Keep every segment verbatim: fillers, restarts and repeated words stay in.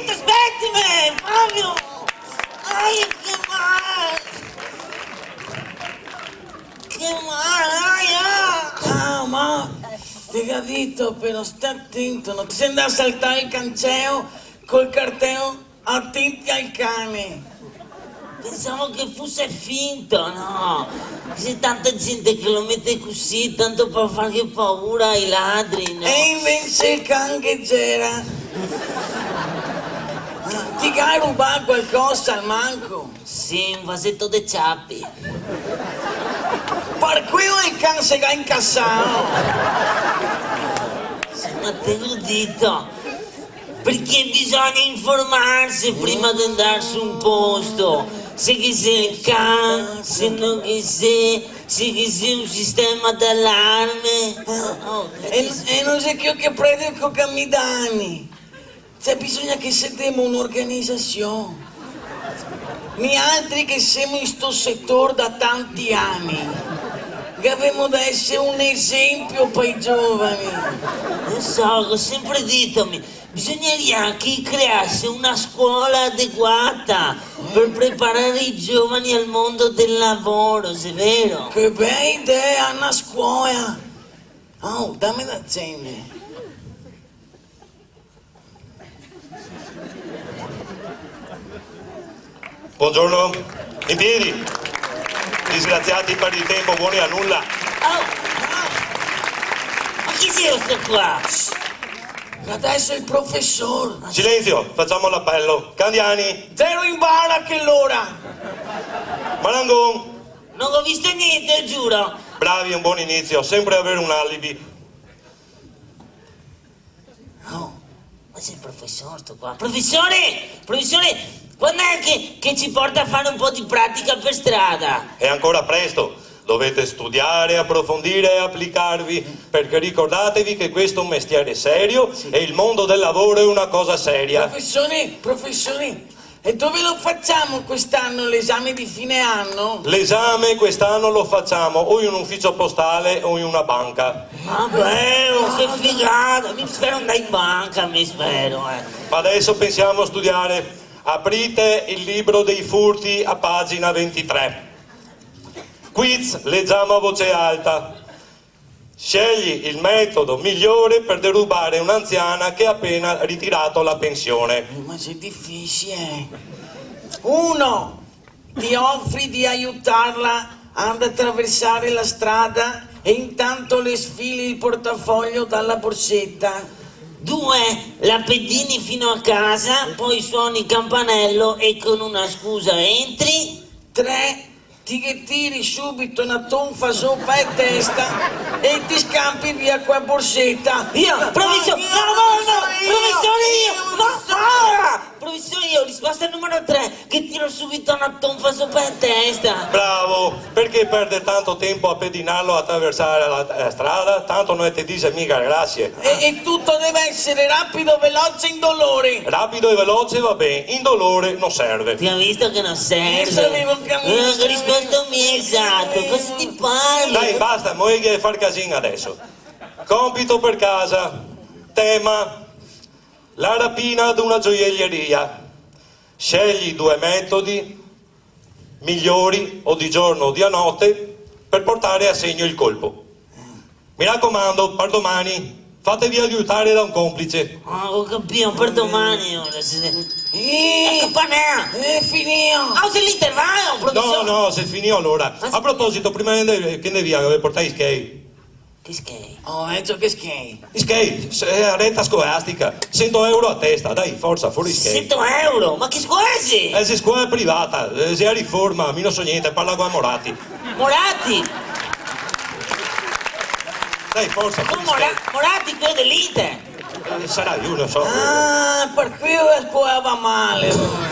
Spetime, Fabio! Ai, che mal! Che mal, ai, ah! Ah, ma te ga dito, però, sta atento, no te si ndà a saltar el canceo col carteo "Attenti al cane"? Pensavo che fosse finto, no? C'è tanta gente che lo mette così, tanto per fargli paura ai ladri, no? E invece el can che gera. Ti ga rubà qualcosa, almanco? Sì, un vaseto de ciapi. Par queo el can se ga incasà. Sì, ma te lo digo, perché bisogna informarse prima de ndar su un posto. Se ghe xe el can, se no ghe xe, se ghe xe un sistema d'alarme. Oh, e, e no xe che, che prego co camidani. Cioè, bisogna che se demo un'organizasion. Nialtri che semo in sto setor da tanti ani, gavemo da esere un esenpio pa i giovani. Lo so, go sempre dito mi, bisognaria che i crease una scuola adeguata per preparare i giovani al mondo del lavoro, xe vero? Che bea idea, na scuola! Oh, dame da acendere. Buongiorno. In piedi. Disgraziati, per il tempo, buoni a nulla. Oh, ma chi xe sto qua? Adeso el profesor. Silenzio, facciamo l'appello. Candiani. Zero in bara a che l'ora. Marangon. No go visto gnente, giuro. Bravi, un buon inizio. Sempre avere un alibi. Oh, ma xe el profesor sto qua. Profesore! Profesore, quando xe che, che ci porta a fare un po' di pratica per strada? È ancora presto. Dovete studiare, approfondire e applicarvi, perché ricordatevi che questo è un mestiere serio e il mondo del lavoro è una cosa seria. Profesore, profesore, e dove lo facciamo quest'anno l'esame di fine anno? L'esame quest'anno lo facciamo o in un ufficio postale o in una banca. Ma beh, oh, che figata! Mi spero andare in banca, mi spero, eh. Ma adesso pensiamo a studiare. Aprite il libro dei furti a pagina ventitré. Quiz, leggiamo a voce alta. Scegli il metodo migliore per derubare un'anziana che ha appena ritirato la pensione. Eh, ma xe difisile. Uno, ti offri di aiutarla ad attraversare la strada e intanto le sfili il portafoglio dalla borsetta. Due, la pedini fino a casa, poi suoni il campanello e con una scusa entri. Tre, ti ghe tiri subito na tonfa sopra a testa e ti scampi via co la borseta. Io? Profesor, no, no, no, profesor, io, no, ah! Profesor, io, risposta numero tre, che tiro subito na tonfa sopra a testa. Bravo, perché perdere tanto tempo a pedinarlo a attraversare la, la strada? Tanto no te dixe mica grazie. E, e tutto deve essere rapido, veloce, indolore. Rapido e veloce va ben, indolore no serve. Ti ga visto che no serve? Io savevo che... Eh, che risposta mi, esato, cosa ti parli? Dai, basta, mo che far casin adeso. Compito per casa. Tema: la rapina ad una gioielleria. Scegli due metodi migliori, o di giorno o di a notte, per portare a segno il colpo. Mi raccomando, per domani, fatevi aiutare da un complice. Ah, go capìo, per domani, ora, se... Eh, eh, capanea! Eh, finìo! Ah, xe l'intervalo, profesor! No, no, xe finìo alora. Ah, sì. A proposito, prima che ndè, che ndè via, ve portè i schei? Che schei? Oh, vecio, che schei? I schei, xe a reta scolastica, sento euro a testa, dai, forsa, fora i schei. Sento euro? Ma che scola xe? Eh, xe scola privata, eh, xe a riforma, mi no so gnente, parla co a Moratti. Moratti? Dai, forsa, fora i schei. Mora-, Moratti, queo de l'Inter? Eh, sarà, mi no so. Ah, par queo la scola va male, alora.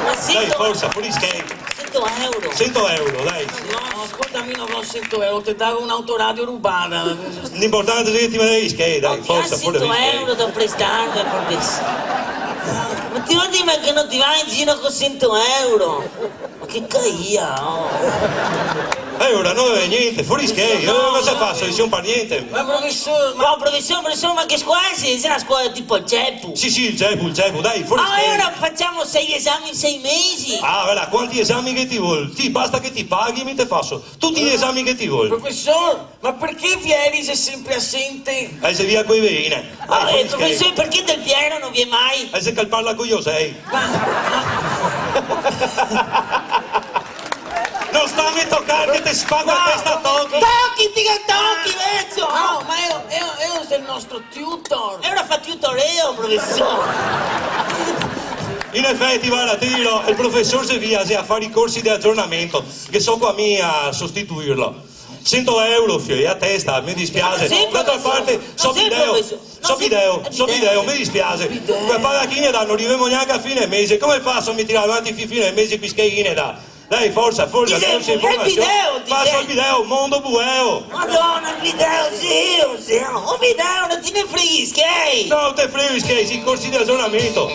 Ma dai, sento, forsa, fora i schei. Sento euro. Sento euro, dai. No, scolta, mi no go sento euro, te dago un'autoradio rubada. L'importante xe che ti me dai i schei, dai, forsa, fora i schei. Sento euro da prestarme, par piaser. Ma ti vol dir che no ti va in giro co sento euro? Ma che caia, oh. E ora no xe gnente, fora i schei, eh, cosa faso? Io son par gnente. Ma profesor, ma... No, profesor, profesor, ma che scola xe? Xe na scola tipo el cepo? Sì, sì, el cepo, el cepo, dai, fora i schei. Ah, e ora facemo sei esami in sei mesi? Ah, varda, quanti esami che ti vol? Ti, basta che ti paghi, mi te faso tuti i esami che ti vol. Profesor, ma perché Fieri xe sempre asente? Eh, xe via coi veine. Ah, eh, profesor, perché Del Piero no vien mai? Eh, xe che el parla coi osei. Ma, ma... No stame tocar che te spago a testa a tochi! Tochi, ti che tochi, vecio! No, ma eo, eo, eo xe el nostro tutor. E ora fa tutor eo, profesor. In efeti, varda, te dirò, el profesor xe via, xe a far i corsi de aggiornamento, che so qua mi a sostituirlo. Sento euro, fio, e a testa, me dispiaxe. Sempre, d'altra parte, so bideo, so bideo, so bideo, me dispiaxe. Quela paga che i ne dà, no rivemo gnanca a fine mese. Come faso a mi tirar avanti fin fine mese co sti schei che i ne dà? Dai, forsa, forsa, forsa, informasion. Faso el bideo, mondo bueo. Madona, el bideo, sì, sì, un bideo, no te ne frega i schei. No te frego i schei, i corsi de aggiornamento.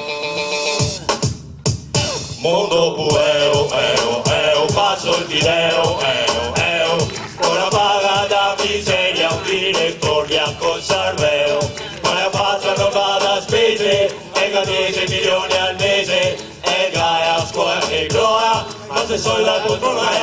Mondo bueo, eo, eo, faso el bideo, eo, eo. Con la paga da miseria, un diretor via col cerveo. Ma la facia no fa da spese, e ga diese milioni al mese, e ga a scola e gloria, ma se sol la poltrona e